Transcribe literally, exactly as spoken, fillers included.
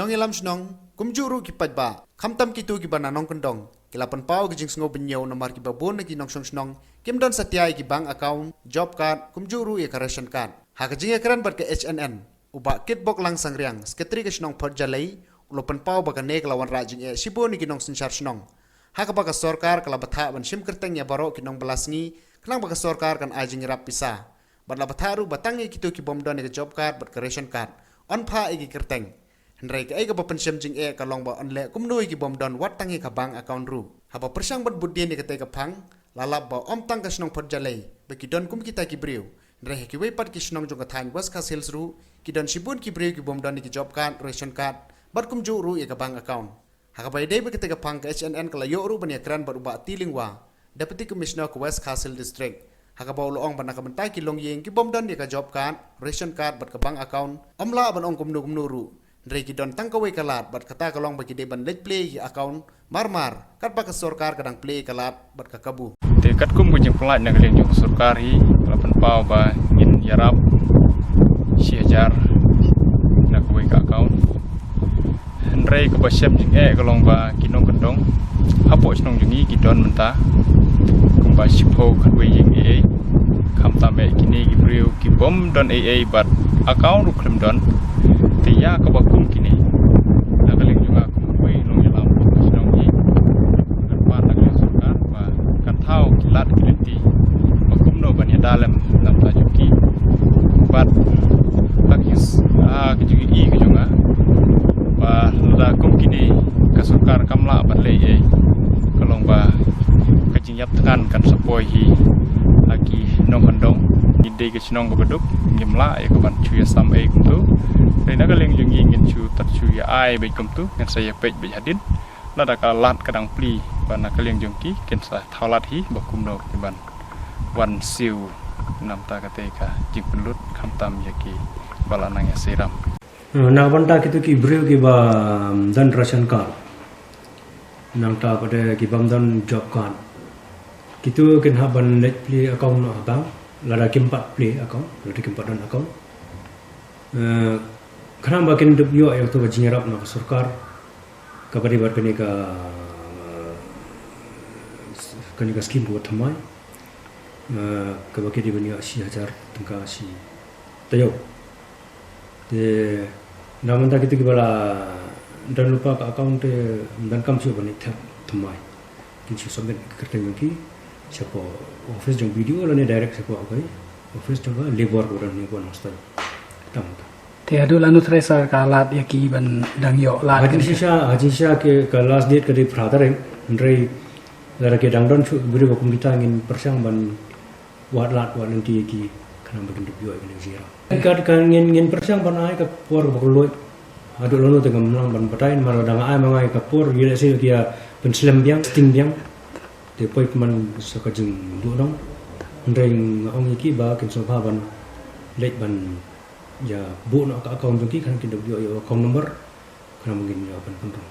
Nongïalam shnong, kumjuh ruh ki paidbah, khamtam kito kiba na nongkyndong, ki la pynpaw ki jingsngew bynñiew namar kiba bun na ki nongshong shnong kim don satia ïa ki bank account, job card, kumjuh ruh ïa ka ration card. Ha ka jingïakren bad ka H N N, u Bah Kitbok Lang Sangriang, Secretary ka shnong Photjalei, u la pynpaw ba kane ka la wanrah jingeh shibun ïa ki nongsynshar shnong, ha kaba ka sorkar ka la bthah ban shim kyrteng ïa baroh ki nongbylla sngi, khnang ba ka sorkar kan ai jingïarap pisa. Bad la bthah ruh ba tang ïa kito ki bym don ïa ka job card bad ka ration card, yn phah ïa ki kyrteng. Hynrei kaei kaba pynshem jingeh ka long ba yn leh kumno ïa ki bym don wat tang ïa ka bank account ruh. Haba pyrshang ban bud dien ïa katei ka phang, la lap ba ym tang ka shnong Photjalei ba ki don kum kita ki briew, hynrei ha kiwei pat ki shnong jong ka thaiñ West Khasi Hills ruh ki don shibun ki briew ki bym don ïa ki job card, ration card, bad kumjuh ruh ïa ka bank account. Ha kaba ïadei bad katei ka phang, ka H N N ka la ïoh ruh ban ïakren bad u Bah T. Lyngwa, Deputy Commissioner ka West Khasi Hills District, ha kaba u la ong ba na ka bynta ki longïing ki bym don ïa ka job card, ration card bad ka bank account, ym lah ban ong kumno kumno ruh, hynrei ki don tang kawei ka lad bad kata ka long ba ki dei ban leit plie ïa ki account marmar katba ka sorkar ka dang plie ïa ka lad bad ka kabu. Te katkum ka jingpynlait na ka liang jong ka sorkar hi, ka la pynpaw ba ngin ïarap shi hajar na kawei ka account. Hynrei kaba shem jingeh ka long ba ki nongkyndong hapoh shnong jong ngi ki don mynta kumba shiphew khatwei ïing ei ei. Khamtam eh kine ki briew ki bym don ei ei bad account ruh khlem don. Te ïa kaba kum kine, na ka liang jong nga kum uwei u nongïalam shnong hi, ngan pan na ka liang sorkar ba kan thaw ki lad ki lynti ba kumno ban ïada lem na bynta jong ki. Bad ha ka jing, ha ka jingïohi ka jong nga, ba lada kum kine ka sorkar kam lah ban leh ei ei, ka long ba ka jingïap thngan kan sa poi hi ha ki nongkyndong. Ngi dei ka shnong kaba duk, ngim lah ïa ka ban shu ïasam ei kumto. Hynrei na ka liang jong ngi ngin shu tad shu ïa ai beit kumto, ngin sa ïa peit beit hadien. Lada ka lad ka dang plie, ba na ka liang jong ki kin sa thaw lad hi ba kumno ki ban wan siew namar katei ka jingpynlut, khamtam ïa kiba la nang ïaseiram. Na ka bynta kito ki briew kiba, um, don ration card, nangta pat ki bym don job card, kito kin hap ban leit plie account noh ha bank, lada kim pat plie account, lada kim pat don account. Eh, khnang ba kin dup ïoh ïa kato ka jingïarap na ka sorkar, kaba dei bad kane ka, eh, kane ka skim kaba thymmai, eh, kaba ki dei ban ïoh shi hajar tyngka shi taïew. Te na ka bynta kito kiba la don lypa ka account te, ym donkam shuh ban ïa thep thymmai. Kin shu submit ka kyrteng jong ki shapoh office jong B D O lane direct shapoh ka office jong ka labour kaba don hangne ha Nongstoiñ. Tang ta. Te haduh lano tharai sir ka lad ïa ki ban dang ïoh lad? Ha jingshisha, ha jingshisha ka last date ka dei phra tarik, hynrei lada ki dang don shuh ki briew ba kum kita ngin pyrshang ban wad lad wad lynti ïa ki khnang ba kin dup ïoh ïa kane ka jingïarap. Ka, ka ngin, ngin pyrshang ban ai ka por ba kylluid. Haduh lano te ngam lah ban batai namar lada nga ai ma nga ïa ka por, ïa lehse ki ïa pynslem biang, sting biang. Te poi pynban sa ka jingduhnong. Hynrei nga ong ïa ki ba kin sngewbha ban leit ban ïa buh noh ka account jong ki, khnang kin dup ïoh ïa u account number, khnang ba ngin ïa open pynrung.